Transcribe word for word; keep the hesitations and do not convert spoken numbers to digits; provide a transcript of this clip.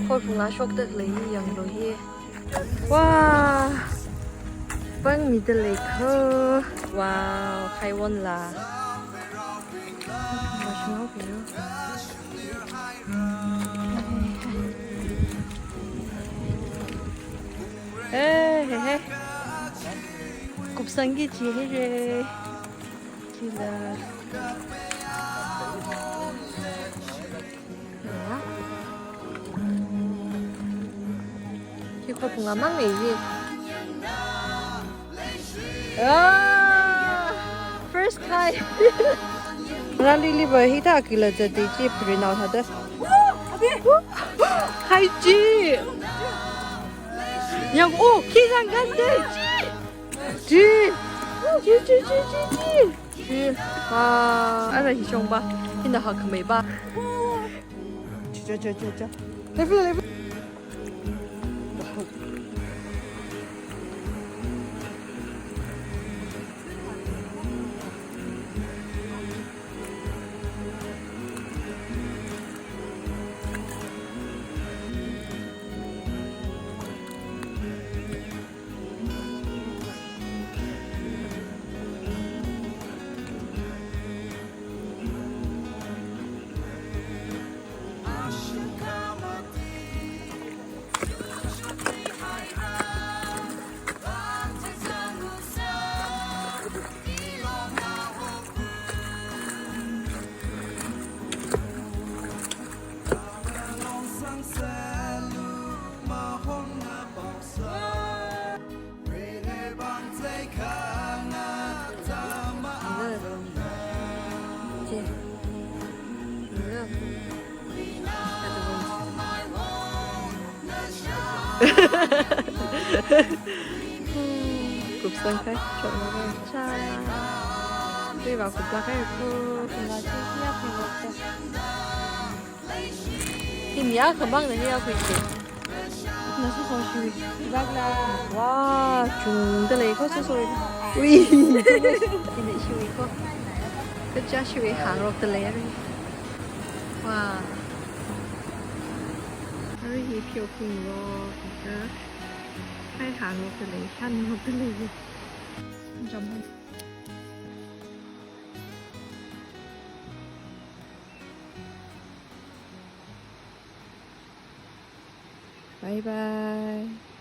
Khorphunga shokda khalei mi yanglu hi. Wow! Pangmida lei kho. Wow, khai wonla. Hey, hey, hey. Kupsangki chi haira. Chila. Hi khorphunga mang lei ji. Ah, first khai. Rali liba hithā kila zati chi prinao thāda. Khai chi. Yang, oh, khi zangkhan de chi. Chi. Chi, chi, chi, chi, chi. Chi. Ah, ara hi shongba. Hina hakhameiba. Chi, cha, cha, cha, cha. Level, level. Kupsang khai, chokna khai. Cha. Tui va kuplak khai ko. Hi mi akhamang na hi akhui chi. Na soso shiwi. Bagla. Wow, chungda lei kho soso. Ui. Ina shiwi kho. Kaja shiwi hāngrokda lei. Wow. Ari hi pheophung lo. Ka. Hai hāngrokda lei, hāngrokda lei. Jump. Bye bye.